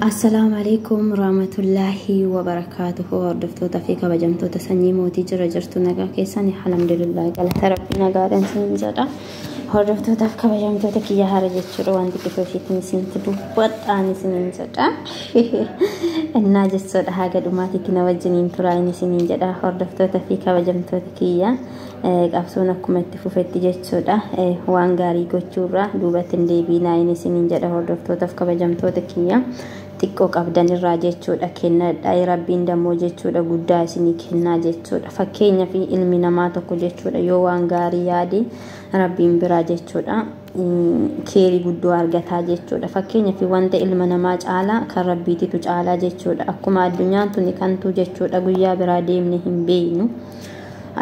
Assalaamu alaikum rahmatullahi wabarakaatuhu. Hordoftoota fi kabajamtoota sanyii mootii, jira jirtu? Nagaa keessan? Alhamdulillah, galata rabbii, nagaadhaan isin jedha. Hordoftootaaf kabajamtoota kiyya, hara jechuudha wanti xiqqoo isheetiin isinitti dubbadhaan isiniin jedha. Innaa jechuudha haga dhumaatitti na wajjiniin turaa isiniin jedha. Hordoftoota fi kabajamtoota kiyya, qabsoon akkuma itti fufetti jechuudha. Waan gaarii gochuurraa duubatti hin deebiinaa isiniin jedha. Hordoftootaaf kabajamtoota kiyya, xiqqoo qabdan irraa jechuudha kennadha, rabbiin dammoo jechuudha guddaa isinii kennaa jechuudha. Fakkeenyaaf, ilmi namaa tokko jechuudha yoo waan gaarii yaade, rabbiin biraa jechuudha keerii guddoo argataa jechuudha. Fakkeenyaaf, wanta ilma namaa caalaa kan rabbiititu caalaa jechuudha. Akkuma addunyaan tuni kantuu jechuudha, guyyaa biraa deemne hin beeynu.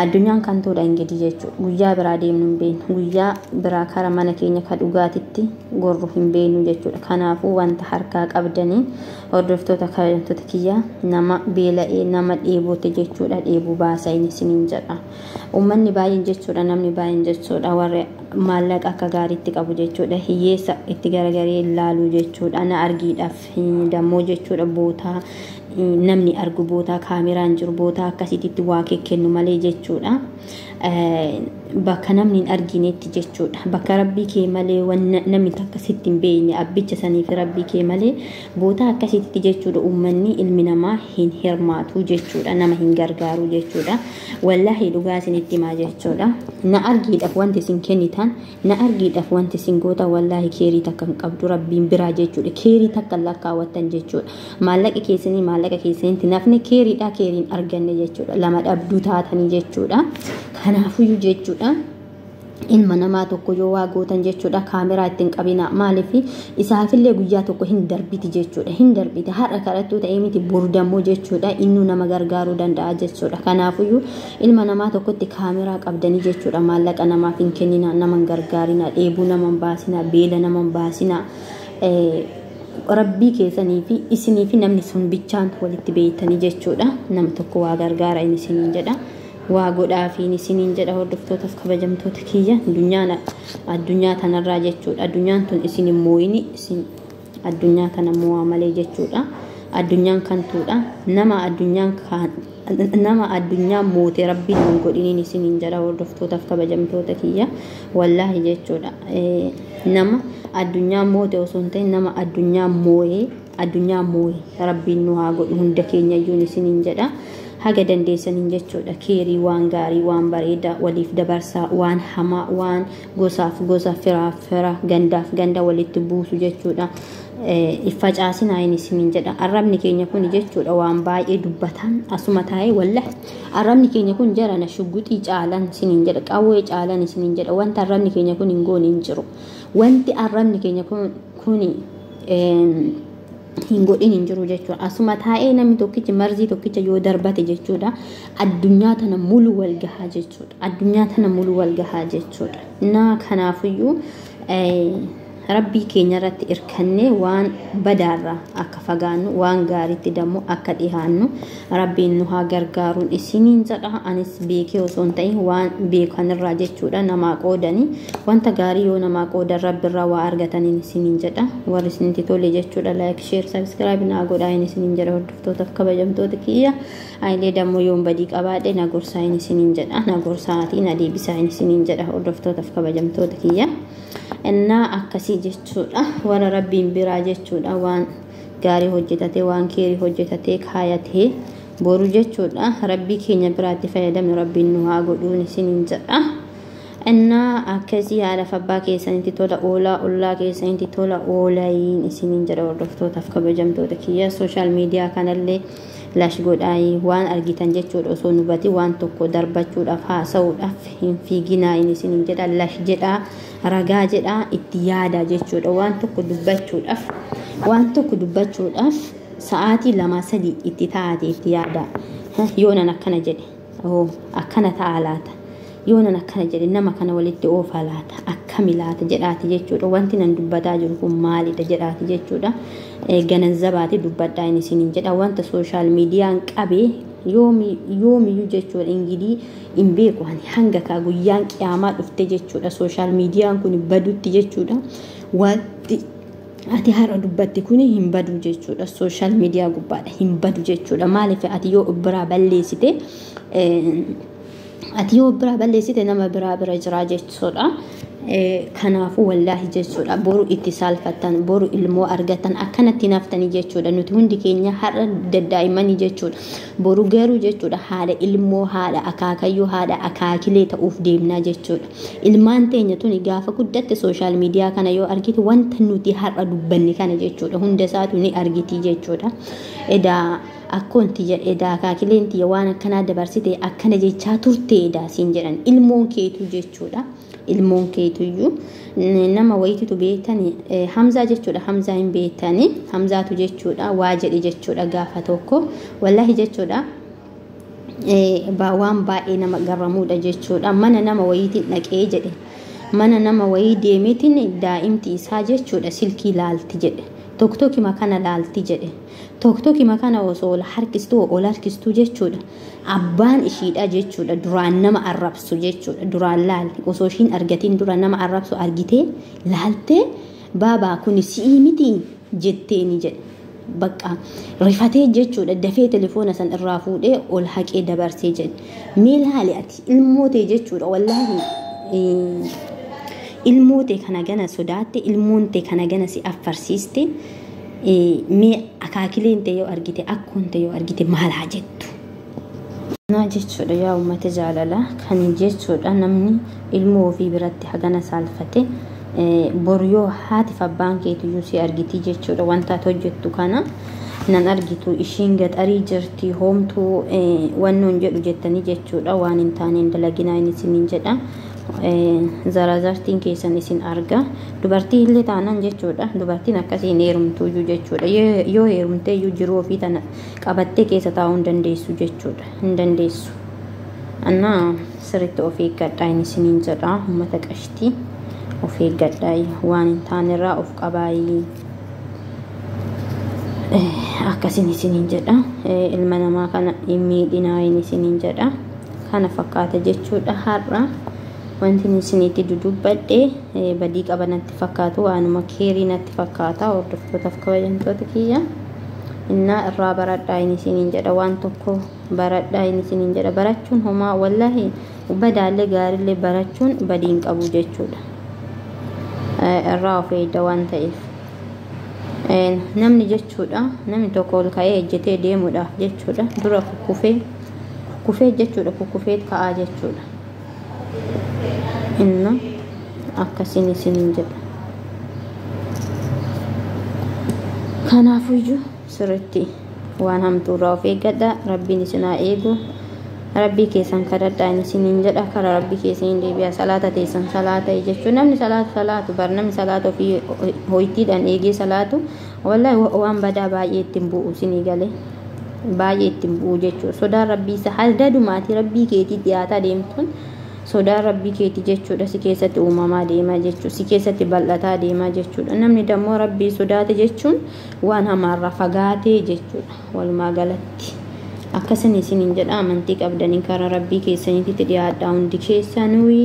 Addunyaan kantuudha ingidi jechuudha, guyyaa biraa deemnu hin beeknu, guyyaa biraa kara mana keenya ka dhugaatitti gorru hin beeknu jechuudha. Kanaafuu wanta harkaa qabdanii, hordoftoota kabajamtoota kiyya, nama beela'ee, nama dheebote jechuudha dheebuu baasa inni isiniin jedha. Uummanni baay'een jechuudha, namni baay'een jechuudha, warri maallaqa akka gaariitti qabu jechuudha, hiyyeessa itti garagaree ilaaluu jechuudha. Na argiidhaaf dammoo jechuudha bootaa namni argu, bootaa kaameraan jiru, bootaa akkasiitti waa kennu malee jechuudha. Bakka namni hin arginetti jechuudha. Bakka rabbii kee malee namni takka sitti hin beekne, abbicha saniif rabbii kee malee, bootaa akkasiitti jechuudha uummanni ilmi namaa hin hirmaatu jechuudha. Nama hin gargaaru jechuudha. Wallaahi dhugaa isinitti himaa jechuudha. Na argiidhaaf wanti isin kennitan, na argiidhaaf wanti isin gootan, wallaahi keerii takka hin qabdu rabbiin biraa jechuudha. Keerii takka lakkaawwattan jechuudha. Maallaqa keessanii maallaqa keessanitti nafni keeriidhaa keeriin arganne jechuudha. Lama dhabduu taatanii jechuudha. Kanaafuyyuu jechuudha, ilma namaa tokko yoo waa gootan jechuudha, kaameraa ittiin qabina. Maaliif? Isaafillee guyyaa tokko hin darbiti jechuudha, hin darbiti. Har'a kadhattuu ta'ee miti, boru dammoo jechuudha innuu nama gargaaruu danda'a jechuudha. Kanaafuyyuu ilma namaa tokkotti kaameraa qabdanii jechuudha maallaqa namaaf hin kennina, nama hin gargaarina, dheebuu nama hin baasina, beela nama hin baasina. Rabbii keessanii fi isinii fi namni sun bichaan walitti beeytanii jechuudha. Nama tokko waa gargaara inni isiniin jedha, waa godhaafiin isiniin jedha. Hordoftootaaf kabajamtoota kiyya, addunyaan addunyaa tanarraa jechuudha, addunyaan tun isin hin mooyini, isin addunyaa tana moo'aa malee jechuudha. Addunyaan kantuudha. Nama addunyaan nama addunyaa moote rabbiin hin godhiniin isiniin jedha. Hordoftootaaf kabajamtoota kiyya, wallaahi jechuudha, nama addunyaa moote osoo hin ta'in nama addunyaa moo'ee, addunyaa moo'ee rabbiin nu haa godhu hunda keenya iyyuun isiniin jedha. Haga dandeessaniin jechuudha keerii, waan gaarii, waan bareedaa waliif dabarsaa. Waan hamaa, waan gosaaf gosa, firaaf fira, gandaaf ganda walitti buusu jechuudha facaasinaa inni isiniin jedha. Arrabni keenya kun jechuudha waan baay'ee dubbatan asuma taa'ee. Wallahi arrabni keenya kun jarana shugguxii caalan isiniin jedha, qawwee caalan isiniin jedha. Wanta arrabni keenya kun hin goone hin jiru. Wanti arrabni keenya kun hin godhin hin jiru jechuudha. Asuma taa'ee namni tokkichi marzii tokkicha yoo darbate jechuudha, addunyaa tana mulu wal gahaa jechuudha. Addunyaa tana mulu wal gahaa jechuudha. Na kanaafuyyuu rabbii keenya irratti irkannee waan badaarraa akka fagaannu, waan gaariitti dammoo akka dhihaannu rabbiin nu haa gargaaruun isiniin jedha. Anis beekee osoo hin ta'in waan beekanirraa jechuudha namaa qoodanii, wanta gaarii yoo namaa qoodan rabbiirraa waa argataniin isiniin jedha. Warri isinitti tole jechuudha like, share, subscribe naa godhaa isiniin jedha. Hordoftootaaf kabajamtoota kiyya, ayilee dammoo yoon badii qabaadhe na gorsaa isiniin jedha, na gorsaatii na deebisaa isiniin jedha. Hordoftootaaf kabajamtoota kiyya, innaa akkasii jechuudha. Warra rabbiin biraa jechuudha waan gaarii hojjetate, waan keerii hojjetate kaayatee boru jechuudha rabbii keenya biraatti fayyadamnu rabbiin nu haa godhuun isiniin jedha. Innaa akkasii haadhaaf abbaa keessanitti tola oolaa, ollaa keessanitti tola oolayiin isiniin jedha. Hordoftootaaf kabajamtoota kiyya, social media kanallee lash godhaayii waan argitan jechuudha osoo nu bati waan tokko darbachuudhaaf, haasa'uudhaaf hin fiiginaa isiniin jedha. Lash jedhaa, ragaa jedhaa, itti yaadaa jechuudha. Waan tokko dubbachuudhaaf, waan tokko dubbachuudhaaf sa'aatii 2, 3 itti taa'ate itti yaadaa. Yoonan akkana jedhe akkana ta'a laata? Yoonan akkana jedhe nama kana walitti oofa laata? Akkami laata jedhaati jechuudha. Wanti nan dubbataa jiru kun maalidha jedhaati jechuudha. Gananzabaati dubbadhaa inni isiniin jedha. Wanta social mediaan qabee yoomiyyuu jechuudha ingidii hin beeku ani hanga kaa guyyaan qiyaamaa dhufte jechuudha social mediaan kun badutti jechuudha. Wanti Ati har'a dubbatte kuni hin badu jechuudha. Sooshaal miidiyaa gubbaadha hin badu jechuudha. Maaliif ati yoo biraa balleessite ati yoo biraa balleessite nama biraa bira jira jechuudha. Kanaafuu wallaahi jechuudha boru itti saalfattan boru ilmoo argatan akkanatti naftanii jechuudha. Nuti hundi keenya har'a daddaa'immanii jechuudha. Boru garuu jechuudha haadha ilmoo haadha akaakayyuu haadha akaakilee ta'uuf deemnaa jechuudha. Ilmaan teenya tuni gaafa guddatte sooshaal miidiyaa kana yoo argite wanta nuti har'a dubbanne kana jechuudha hunda isaatu ni argiti jechuudha. Edaa akkoon tiyya edaa akaakileen tiyya waan akkanaa dabarsite akkana jechaa turte edaa siin jedhan ilmoon keetu jechuudha. Ilmoon keetuyyuu nama wayititu beektani Hamzaa jechuudha. Hamzaa hin beektani Hamzaatu jechuudha waa jedhe jechuudha gaafa tokko wallaahi jechuudha waan baay'ee nama garramuudha jechuudha. Mana nama wayiitiin dhaqee jedhe mana nama wayii deemeetiin daa'imti isaa jechuudha silkii laalti jedhe tokkokkima kana laalti jedhe tokkokkima kana osoo ol harkistuu ol harkistuu jechuudha. Abbaan ishiidha jechuudha duraan nama arrabsu jechuudha. Duraan laalti osoo ishiin argatiin dura nama arrabsu argitee laaltee baabaa kun si'ii miti jetteeni jedhe. Bakka rifatee jechuudha dafee telefoona san irraa fuudhee ol haqee dabarsee jedhe. Mee laali ati ilmootee jechuudha wallaahi ilmootee kana gana sodaatte ilmoon tee kana gana si affarsiiste mee akaakileen tee yoo argite akkoon tee yoo argite maal haa jettu. Naa jechuudha yaa uummata jaalala kan jechuudha namni ilmoo ofii biratti hagana saalfate boru yoo haatiif abbaan keetiyyuu si argitii jechuudha wanta ati hojjettu kana nan argitu ishiin gaxarii jirti hoomtuu wannoon jedhu jettanii jechuudha waan hin taaneen dalaginaa inni isiniin jedha. Zarazartiin keessan isin arga dubartii illee taanaan jechuudha dubartiin akkasiin heerumtuuyyuu jechuudha yoo heerumteeyyuu jiruu ofii tana qabattee keessa taa'uu hin dandeessu jechuudha hin dandeessu. Annaa sirriitti of eeggadhaa inni isiniin jedha uummata qashtii of eeggadhaa waan hin taanerraa of qabaayii akkasiin isiniin jedha ilma namaa kana hin miidhinaa inni isiniin jedha kana fakkaata jechuudha har'a. Wanti isinitti dudubbadhe badii qaba natti fakkaatu waanuma keerii natti fakkaata hordoftootaaf kabajamtoota kiyya innaa irraa baradhaa inni isiniin jedha waan tokko baradhaa inni isiniin jedha barachuun homaa wallaahi badaallee gaariillee barachuun badii hin qabu jechuudha. Irraa of eegda waan ta'eef namni jechuudha namni tokko ol ka'ee ejjetee deemuudhaaf jechuudha dura kukkufee jechuudha kukkufee ka'aa jechuudha. Inna akkasiin isiniin jedha. Kanaafuyyuu sirriitti waan hamtuurraa of eeggadha. Rabbiin isin haa eegu. Rabbii keessan kadhadhaa inni isiniin jedha. Karaa rabbii keessaniin deebi'a. Salaata teessan salaata jechuun namni salaatu salaatu bar namni salaata ofii hoyitiidhaan eegee salaatu wallaahi waan badaa baay'ee ittiin bu'u isinii galee baay'ee ittiin bu'u jechuudha. Sodaan rabbii isa haldadumaati rabbii keetii dhiyaataa deemtuun sodaan rabbii keetii jechuudha si keessatti uumamaa deemaa jechuudha si keessatti bal'ataa deemaa jechuudha. Namni dammoo rabbii sodaate jechuun waan hamaarraa fagaatee jechuudha walumaa galatti. Akkasin isiniin jedha amantii qabdanii karaa rabbii keessaniitti dhiyaadhaa hundi keessanuu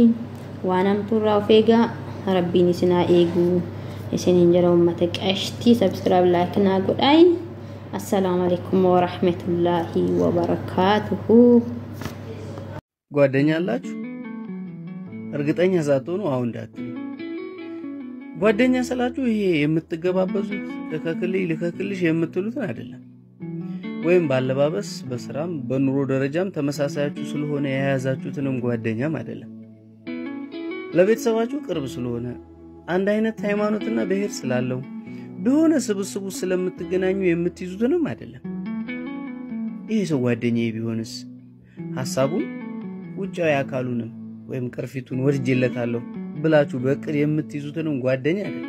waan hamtuurraa of eegaa rabbiin isin haa eegu isiniin jedha uummata qashtii sabskiraayib laayik naa godhaa. Assalaamu alaikum warahmatullaahi wabarakaatuhu. ጓደኛ አላችሁ? እርግጠኛ ሳትሆኑ አሁን እንዳትሉ። ጓደኛ ስላችሁ ይሄ የምትገባበዙት ልከክልኝ ልከክልሽ የምትሉትን አይደለም። ወይም ባለባበስ በስራም በኑሮ ደረጃም ተመሳሳያችሁ ስለሆነ የያዛችሁትንም ጓደኛም አይደለም። ለቤተሰባችሁ ቅርብ ስለሆነ አንድ አይነት ሃይማኖትና ብሔር ስላለው በሆነ ስብስቡ ስለምትገናኙ የምትይዙትንም አይደለም። ይሄ ሰው ጓደኛዬ ቢሆንስ ሐሳቡን ውጫዊ አካሉንም ወይም ቅርፊቱን ወድጄለታለሁ ብላችሁ በቅር የምትይዙትንም ጓደኛ አይደለም።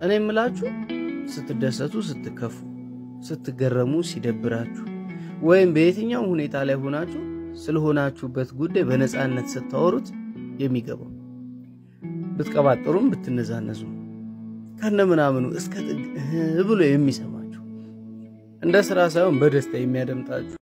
እኔ የምላችሁ ስትደሰቱ፣ ስትከፉ፣ ስትገረሙ፣ ሲደብራችሁ ወይም በየትኛው ሁኔታ ላይ ሆናችሁ ስለሆናችሁበት ጉዳይ በነፃነት ስታወሩት የሚገባው ብትቀባጥሩም ብትነዛነዙም ከነምናምኑ እስከ ጥግ ብሎ የሚሰማችሁ እንደ ስራ ሳይሆን በደስታ የሚያደምጣችሁ